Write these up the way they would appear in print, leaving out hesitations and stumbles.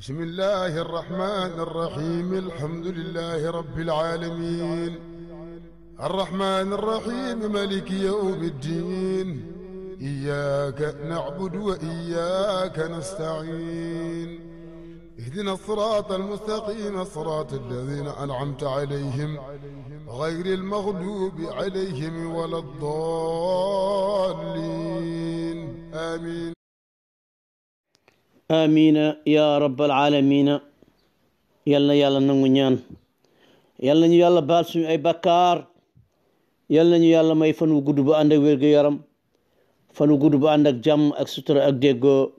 بسم الله الرحمن الرحيم الحمد لله رب العالمين الرحمن الرحيم مالك يوم الدين إياك نعبد وإياك نستعين اهدنا الصراط المستقيم صراط الذين أنعمت عليهم غير المغلوب عليهم ولا الضالين آمين amina ya rabbal alamina yal na yàlla nangu ñaan yal nañu yàlla baal suñu ay bakkaar yal nañu yàlla may fan wu gudd bu ànd ak wér-gu-yaram fan wu gudd bu ànd ak jàmm ak sutura ak déggoo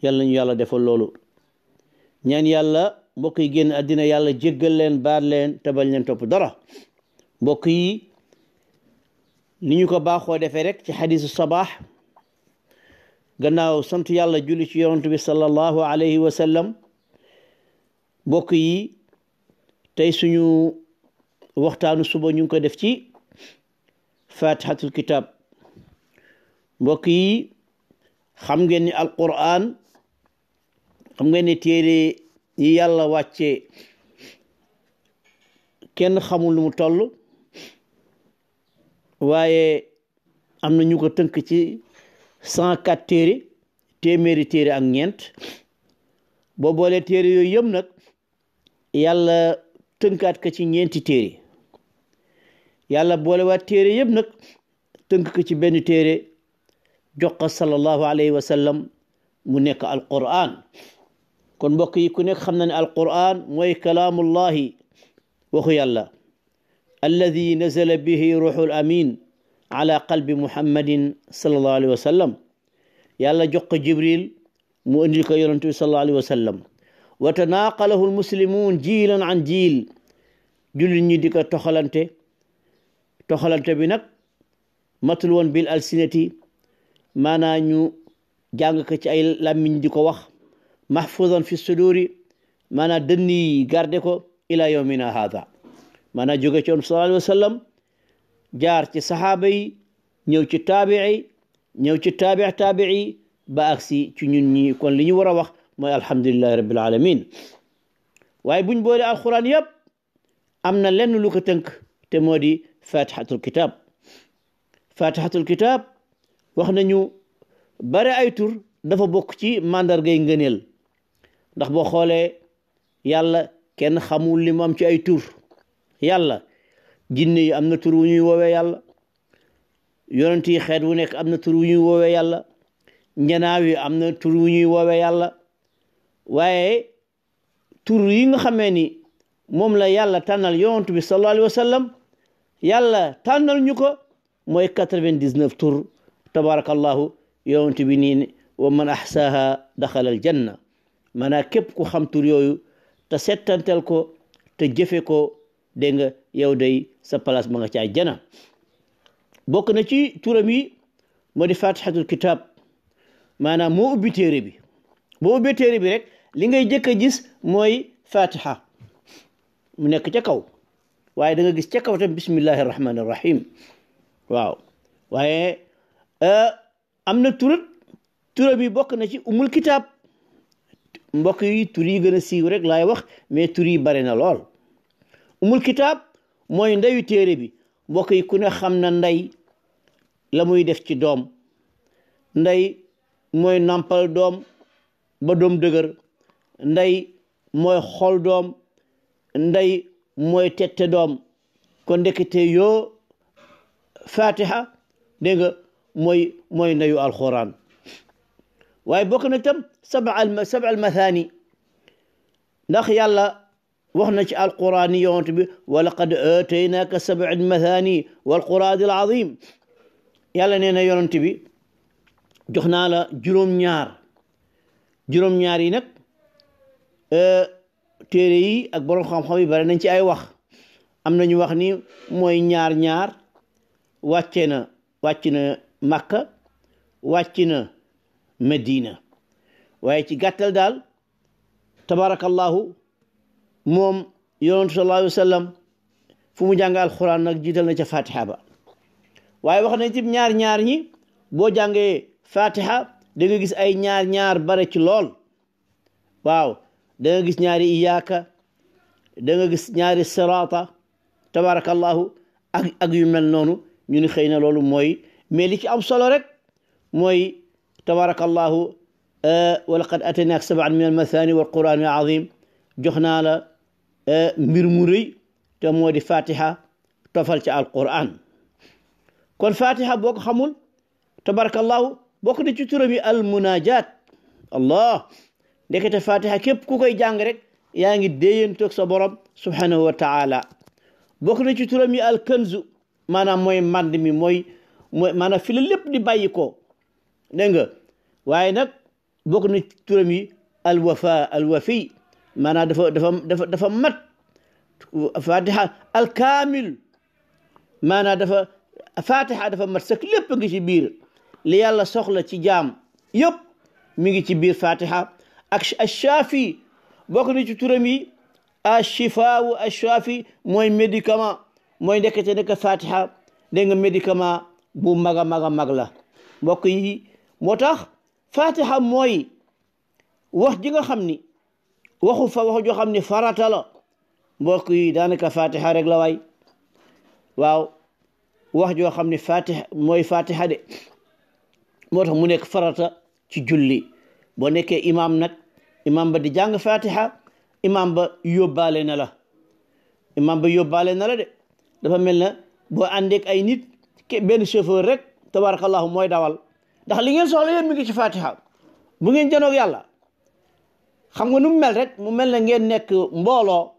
yal nañu yàlla defal loolu ñaan yàlla mbokk yi génn àddina yàlla jéggal leen baal leen te bañ leen topp dara mbokk yi ni ñu ko baaxoo defee rek ci xadisu sabaax gannaaw sant yàlla julli ci yonent bi sallallahu alayhi wa sallam mbokk yi tey suñu waxtaanu suba ñu ngi ko def ci fatihatul kitab mbokk yi xam ngeen ni alquran xam ngeen ni téere yi yàlla wàcce kenn xamul lu mu toll waaye am na ñu ko tënk ci 104 téere téeméeri téere ak ñeent boo boolee téere yooyu yëpp nag yàlla tënkaat ko ci ñeenti téere yàlla boolewaat téere yëpp nag tënk ko ci benn téere jox ko sallallahu alayhi wa sallam mu nekk alquran kon mbokk yi ku nekk xam na ne alquran mooy kalaamullahi waxu yàlla alladi nazala bihi ruuxul amin ala qalbi muhammadin sallallahu alayhi wa sallam yàlla jox ko jibril mu indil ko yonent bi sallallahu alayhi wa sallam wa tanaaqalahu almuslimun jiilan an jiil jullit ñi di ko toxalante bi nag matul woon bil alsinati maanaa ñu jàng ko ci ay làmmiñ di ko wax mahfuzan fi suduri maanaa dënn yi garde ko ila yawmina hada maanaa jóge ci yonent bi sallallahu alayhi wa sallam jaar ci saxaaba yi ñëw ci taabii ñëw ci taabii ba agsi ci ñun ñi kon li ñu war a wax mooy alhamdulillahi rabbil alamin waaye buñ boole alquran yëpp am na lenn lu ko tënk te moo di fatihatul kitab wax nañu bare ay tur dafa bokk ci màndargay ngëneel ndax boo xoolee yàlla kenn xamul li mu am ci ay tur yàlla jinne yi am na tur wu ñuy woowee yàlla yonent yi xeet wu nekk am na tur wu ñuy woowee yàlla njanaaw yi am na tur wu ñuy woowee yàlla waaye tur yi nga xamee ni moom la yàlla tànnal yonent bi sallallahu alayhi wa sallam yàlla tànnal ñu ko mooy 99 tur tabarakallahu yonent bi nii wa man ahsaaha daxala al janna maanaam képp ku xam tur yooyu te settantel ko te jëfe ko dégg nga yow day sa place ma nga ci àjjana bokk na ci turam yi moo di fatihatul kitab maanaam moo ubbi téere bi boo ubbee téere bi rek li ngay jëkk a gis mooy fatiha mu nekk ca kaw waaye da nga gis ca kaw tam bismillahi rahmani rahim waaw waaye am na turam yi bokk na ci umul kitab mbokk yi tur yi gën a siiw rek laay wax mais tur yi bare na lool umul kitaab mooy ndeyu téere bi mbokk yi ku ne xam na ndey la muy def ci doom ndey mooy nampal doom ba doom dëgër ndey mooy xol doom ndey mooy tette doom kon ndekete yoo fatiha dégg nga mooy ndeyu alquran waaye bokk na tam sab'al mathani ndax yàlla wax na ci alquran yi yonent bi wa laqad aataynaaka sab'an mathani wal qur'aan al azim yàlla nee na yonent bi jox naa la juróom-ñaar yi nag téere yi ak borom xam-xam yi bari nañ ci ay wax am na ñu wax ni mooy ñaar wàcc na Makka wàcc na Medina waaye ci gàttal daal tabarakallahu moom yonent sallallahu alayhi wa sallam fu mu jàng alquran nag jiital na ca fatiha ba waaye wax nañ ci ñaar ñi boo jàngee fatiha da nga gis ay ñaar bare ci lool waaw da nga gis ñaari iyaaka da nga gis ñaari sirata tabarakallahu ak yu mel noonu ñu ni xëy na loolu mooy mais li ci am solo rek mooy tabarakallahu wa laqad ataynaaka sab'an min al-mathani wal qur'an al-azim jox naa la mbir mu rëy te moo di fatiha tofal ci alquran kon fatiha boo ko xamul tabarakallahu bokk na ci turam yi almunajat allah ndekete fatiha képp ku koy jàng rek yaa ngi déeyantoog sa borom subhanahu wa taala bokk na ci turam yi alkanzu maanaam mooy mand mi mooy maanaam fi la lépp di bàyyi ko dégg nga waaye nag bokk na ci turam yi alwafi maanaam dafa mat fatiha alkaamil maanaam fatiha dafa mat sëkk lépp ngi ci biir li yàlla soxla ci jaam yëpp mi ngi ci biir fatiha ak ash-shafi bokk na ci turam yi ash-shifaawu ash-shafi mooy médicament mooy ndekete nekk fatiha dégg nga médicament bu mag a mag la mbokk yi moo tax fatiha mooy wax ji nga xam ni wax joo xam ni farata la mbokk yi daanaka fatiha rek la waay waaw wax joo xam ni fatiha mooy fatiha de moo tax mu nekk farata ci julli boo nekkee imam nag imam ba di jàng fatiha imam ba yóbbaale na la de dafa mel na boo àndeek ay nit benn chauffeur rek tabarakallahu mooy dawal ndax li ngeen soxla yëpp mi ngi ci fatiha bu ngeen janoog yàlla xam nga nu mu mel rek mu mel na ngeen nekk mbooloo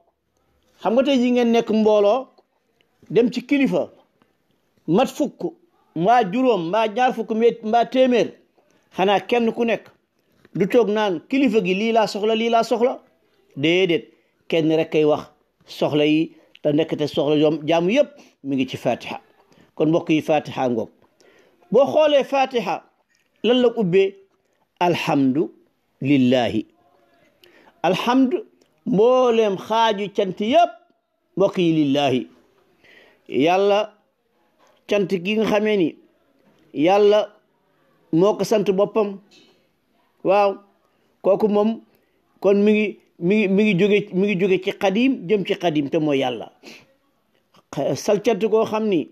xam nga tey ji ngeen nekk mbooloo dem ci kilifa mat fukk mbaa juróom mbaa ñaar fukk mbaa téeméer xanaa kenn ku nekk du toog naan kilifa gi lii laa soxla déedéet kenn rek kay wax soxla yi te nekk te soxla yoom jaamu yëpp mi ngi ci fatiha kon mbokk yi fatiha ngoog boo xoolee fatiha lan la ubbee alhamdu lillahi alhamdu mbooleem xaaju cant yëpp mbokk yi lillahi yàlla cant gi nga xamee ni yàlla moo ko sant boppam waaw kooku moom kon mi ngi jóge ci qadim jëm ci qadim te mooy yàlla sal cant koo xam ni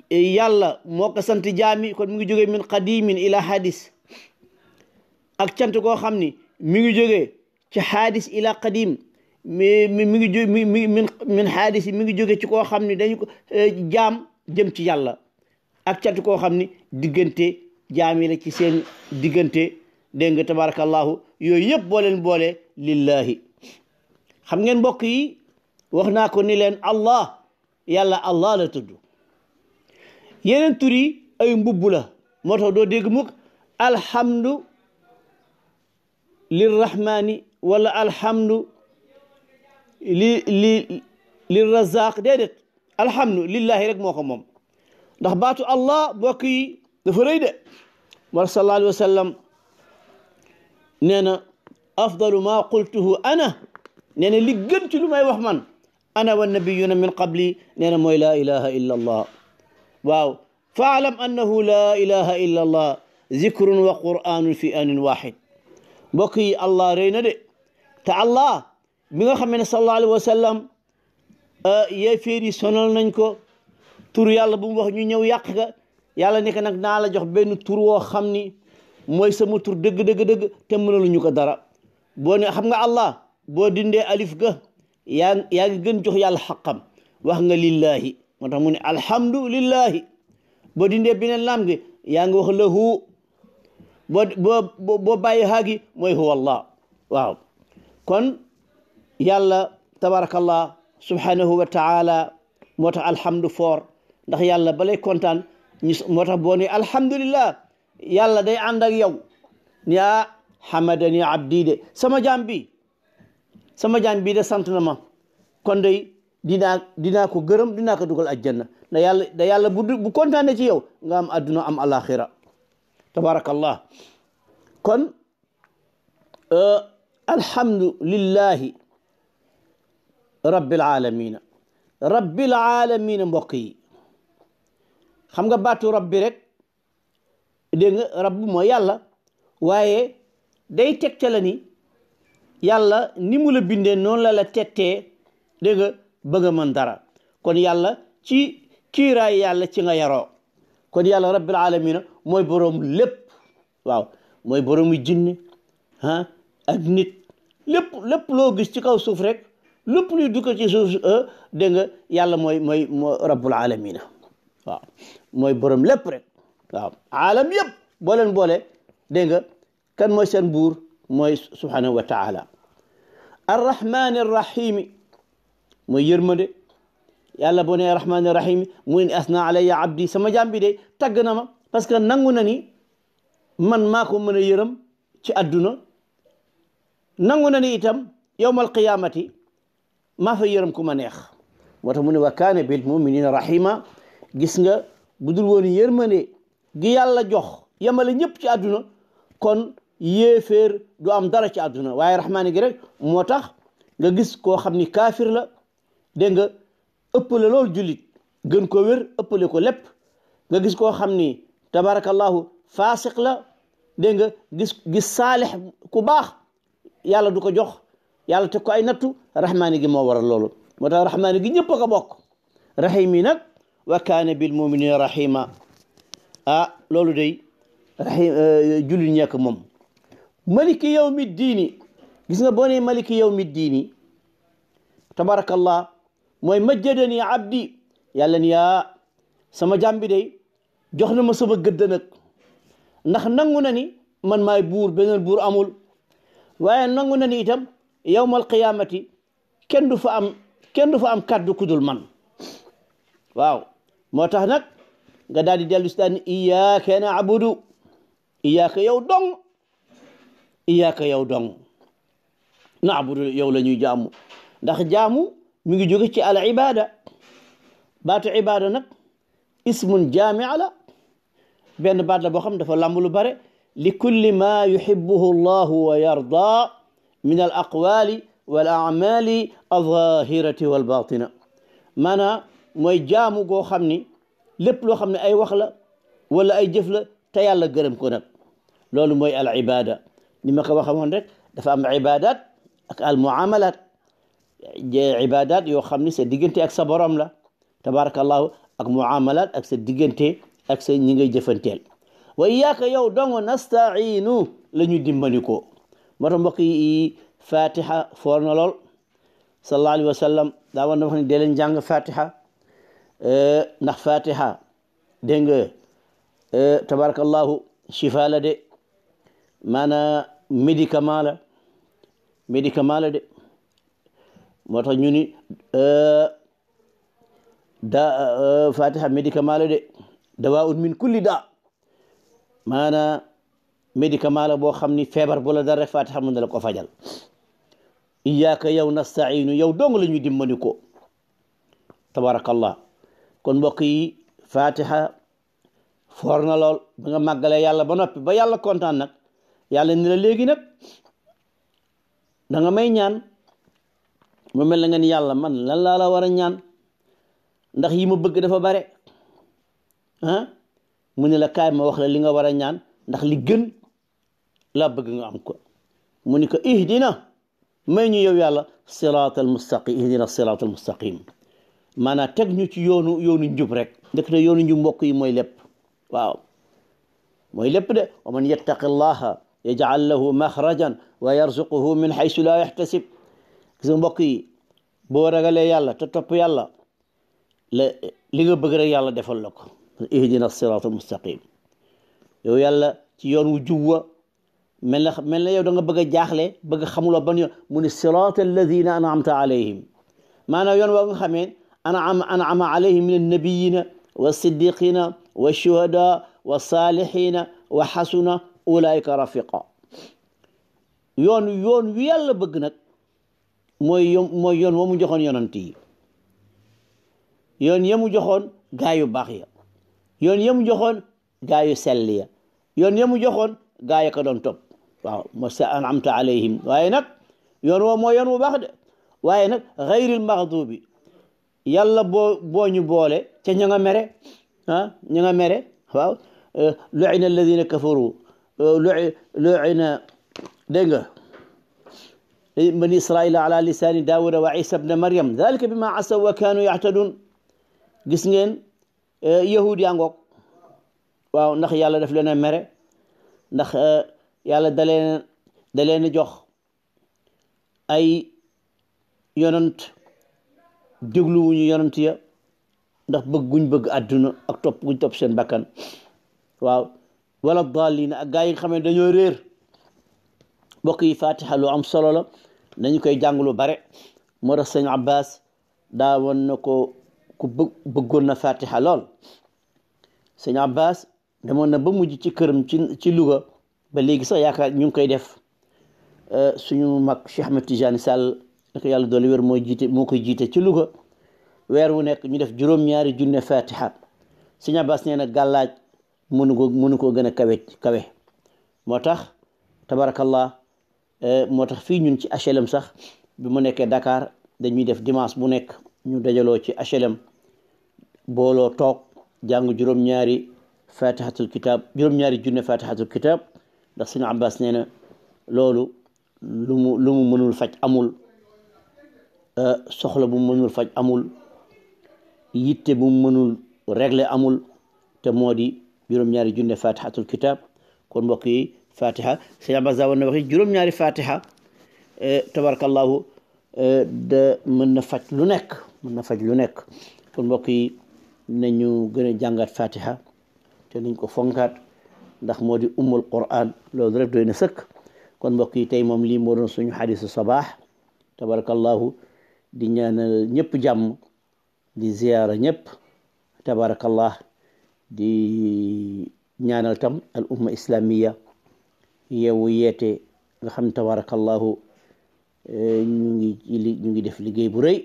yàlla moo ko sant jaami kon mi ngi jóge min qadimin ila hadis ak cant koo xam ni mi ngi jóge ci hadis ila qadim mi ngi jóge min hadis mi ngi jóge ci koo xam ni dañu ko jaam jëm ci yàlla ak cant koo xam ni diggante jaami la ci seen diggante dégg nga tabarakallahu yooyu yëpp boole lillahi xam ngeen mbokk yi wax naa ko ni leen allah yàlla allah la tudd yeneen tur yi ay mbubb la moo tax doo dégg mukk alhamdu lirrahmani wala alhamdu lirrazaq déedéet alhamdu lillahi rek moo ko moom ndax baatu allah mbokk yi dafa rëy de war sallallahu alayhi wa sallam nee na afdalu ma qultuhu ana nee na li gën ci lu may wax man ana wa nabiyuna min qabli nee na mooy laa ilaha illa allah waaw faalam annahu laa ilaha illa allah zikrun wa qur'anun fi anin wahid mbokk yi allah rëy na de te allah bi nga xam ne sallallahu alayhi wa sallam yéeféer yi sonal nañ ko tur yàlla bu mu wax ñu ñëw yàq ga yàlla nekk nag naa la jox benn tur woo xam ni mooy sama tur dëgg te mënaluñu ko dara boo ne xam nga allah boo dindee alif ga yaa ngi gën jox yàlla xaqam wax nga lillahi moo tax mu ne alhamdu lillahi boo dindee beneen laam gi yaa ngi wax lahu boo bàyyi haagi mooy huwa allah waaw kon yàlla tabarakallah subhanahu wa taala moo tax alhamdu foor ndax yàlla balay kontaan moo tax boo ne alhamdulillah yàlla day ànd ak yow ni hamadani abdi de sama jaam bi de sant na ma kon day dinaa ko gërëm dinaa ko dugal aljanna da yàlla bu kontaane ci yow nga am adduna am alaxira tabarakallah kon alhamdulillahi rabbil alamina mbokk yi xam nga baatu rabbi rek dégg nga rabb mooy yàlla waaye day tegtale ni yàlla ni mu la bindee noonu la tettee dégg nga bëgg a mën dara kon yàlla ci kiiraay yàlla ci nga yaroo kon yàlla rabbil alamina mooy boroom lépp waaw mooy boroomu jinne ak nit lépp loo gis ci kaw suuf rek lépp luy dugg ci suuf dégg nga yàlla mooy rabbul alamina waaw mooy boroom lépp rek waaw alam yëpp boo leen boole dégg nga kan mooy seen buur mooy subhanahu wa taala arrahmani arrahimi mooy yërmande yàlla boo nee rahmani rahimi mu ne asna alayya abdi sama jaam bi de tagg na ma parce que nangu na ni man maa ko mën a yërëm ci àdduna nangu na ni itam yawmal qiyamati maa fa yërëm ku ma neex moo tax mu ne wa kaana bil muminina rahima gis nga budul woon yërmande gi yàlla jox yamale ñëpp ci àdduna kon yéeféer du am dara ci àdduna waaye rahmaani gi rek moo tax nga gis koo xam ni kaafir la dégg nga ëppale loolu jullit gën ko wér ëppale ko lépp nga gis koo xam ni tabarakallahu faasiq la dégg nga gis saalix ku baax yàlla du ko jox yàlla teg ko ay nattu rahmaani gi moo waral loolu moo tax rahmaani gi ñëpp a ko bokk rahim yi nag wa kaana bil muminina rahima loolu day rahim jullit ñekk moom maliki yawmi diini gis nga boo nee maliki yawmi diini tabarakallah mooy majjadani abdi yàlla ni sama jàmbi day jox na ma sama gëdd nag ndax nangu na ni man maay buur beneen buur amul waaye nangu na ni itam yawmal qiyaamati kenn du fa am kàddu kudul man waaw moo tax nag nga daal di dellu si daan iyyaka na'budu iyyaka yow dong na'budu yow la ñuy jaamu ndax jaamu mi ngi jóge ci al ibada baatu ibada nag ismun jaami'a la benn baat la boo xam dafa lamb lu bare li kulli ma yuhibbuhu allahu wa yarda min al aqwali wal a'mali az-zahirati wal batina maanaam mooy jaamu goo xam ni lépp loo xam ne ay wax la wala ay jëf la te yàlla gërëm ko nag loolu mooy al ibada ni ma ko waxamoon rek dafa am ibadat ak al muamalat ibadat yoo xam ni sa diggante ak sa borom la tabarakallahu ak muamalat ak sa diggante ak sa ñi ngay jëfanteel wa iyyaka yow dongo nasta'iinu la ñu dimbali ko moo tax mbokk yi fatiha foor na lool sallallahu alayhi wa sallam daa war na wax ne dee leen jàng fatiha ndax fatiha dégg nga tabarakallahu shifa la de maanaam médicament la de moo tax ñu ni fatiha médicament la de dawaa'un min kulli daa maanaam médicament la boo xam ni feebar bu la dara rek fatiha mën na la ko fajal iyyaka yow nasta'iinu yow dong la ñuy dimbali ko tabarakallah kon mbokk yi fatiha foor na lool ba nga màggalee yàlla ba noppi ba yàlla kontaan nag yàlla ni la léegi nag da nga may ñaan mu mel na nga ni yàlla man lan laa la war a ñaan ndax yi ma bëgg dafa bare mu ne la kaay ma wax la li nga war a ñaan ndax li gën laa bëgg nga am ko mu ni ko ihdina may ñu yow yàlla siraatal mustaqim ihdina siraatal mustaqim maanaam teg ñu ci yoonu njub rek ndek te yoonu njub mbokk yi mooy lépp waaw mooy lépp de wa man yattaqi llaha yaj'al lahu maxrajan wa yarzuquhu min haysu la yaxtasib gis nga mbokk yi boo ragalee yàlla te topp yàlla li nga bëgg rek yàlla defal la ko ihdina siraatal mustaqim yow yàlla ci yoon wu jub wa mel na yow da nga bëgg a jaaxle bëgg a xamuloo ban yoon mu ne siraatal ladina an'amta alayhim maanaam yoon waa nga xamee an'ama alayhim min annabiyina wa siddiqina wa shuhada wa salihina wa xasuna ulaika rafiqa yoon wi yàlla bëgg nag mooy yoon wa mu joxoon yonant yi yoon ya mu joxoon gaa yu baax ya yoon ya mu joxoon gaa yu sell ya yoon ya mu joxoon gaa ya ko doon topp waaw mo sa an'amta alayhim waaye nag yoon woo mooy yoon wu baax de waaye nag ghayril maghdubi yàlla boo ñu boole ca ña nga mere ña nga mere waaw lu'ina alladhina kafaru lu'ina dégg nga bani israila ala lisaani daawuda wa isa bne maryam dalika bi ma asaw wa kaanu yahtadun gis ngeen yahud yaa ngoog waaw ndax yàlla daf leen a mere ndax yàlla da leen jox ay yonant dégluwuñu yonant ya ndax bëgg àdduna ak topp guñ topp seen bakkan waaw wala daalliina ak gaa yi nga xam ne dañoo réer mbokk yi fatiha lu am solo la nañu koy jàng lu bare moo tax sëñ Abbas daa woon na ko ku bëggoon na fatiha lool sëñ Abbas demoon na ba mujj ci këram ci Louga ba léegi sax yaakaar ñu ngi koy def suñu mag Cheikh Ahmed Tidiane Sall nako yàlla doole wér moo koy jiite ci Louga weer wu nekk ñu def juróom-ñaari junne fatiha sëñ Abbas nee na gàllaaj mënu koo gën a kawe moo tax tabarakallah moo tax fii ñun ci HLM sax bi mu nekkee Dakar dañuy def dimanche bu nekk ñu dajaloo ci HLM booloo toog jàng juróom-ñaari junne fatihatul kitab ndax sëñ Abbas nee na loolu lu mu mënul faj amul soxla bu mu mënul faj amul yitte bu mu mënul régler amul te moo di juróom-ñaari junne fatihatul kitab kon mbokk yi fatiha sëñ Abbas daa war na waxi juróom-ñaari fatiha tabarakallahu da mën na faj lu nekk kon mbokk yi nañu gën a jàngat fatiha te nañ ko fonkaat ndax moo di ummul quran loolu rek doy na sëkk kon mbokk yi tey moom lii moo doon suñu xadisu sabaax tabarakallahu di ñaanal ñëpp jàmm di ziyaara ñëpp tabarakallah di ñaanal tam al umma islamiya yeewu yeete nga xam tabarakallahu ñu ngi def liggéey bu rëy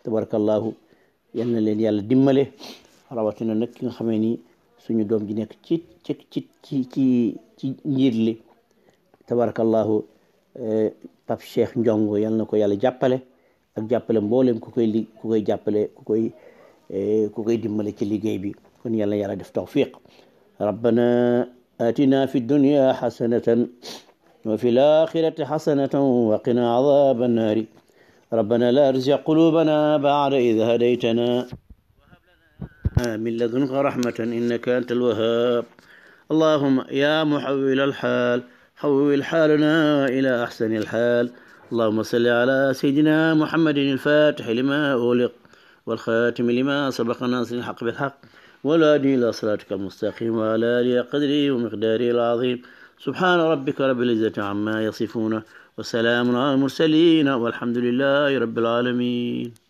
tabarakallahu yal na leen yàlla dimbale rawatina nag ki nga xamee ni suñu doom ji nekk ci njiit li tabarakallahu Pape Cheikh Ndiongo yal na ko yàlla jàppale ak jàppale mboolem ku koy jàppale ku koy dimbale ci liggéey bi kon yàlla def tawfiq rabbana atina fi dunya hasanatan wa fi l-akhirati hasanatan wa qina adhaban nari rabbana la tuzigh qulubana ba'da idh hadaytana من لدنك رحمة إنك أنت الوهاب اللهم يا محول الحال حول حالنا إلى أحسن الحال اللهم صل على سيدنا محمد الفاتح لما أغلق والخاتم لما سبق ناصر الحق بالحق والهادي إلى صراطك المستقيم وعلى آله قدره ومقداره العظيم سبحان ربك رب العزة عما يصفون وسلام على المرسلين والحمد لله رب العالمين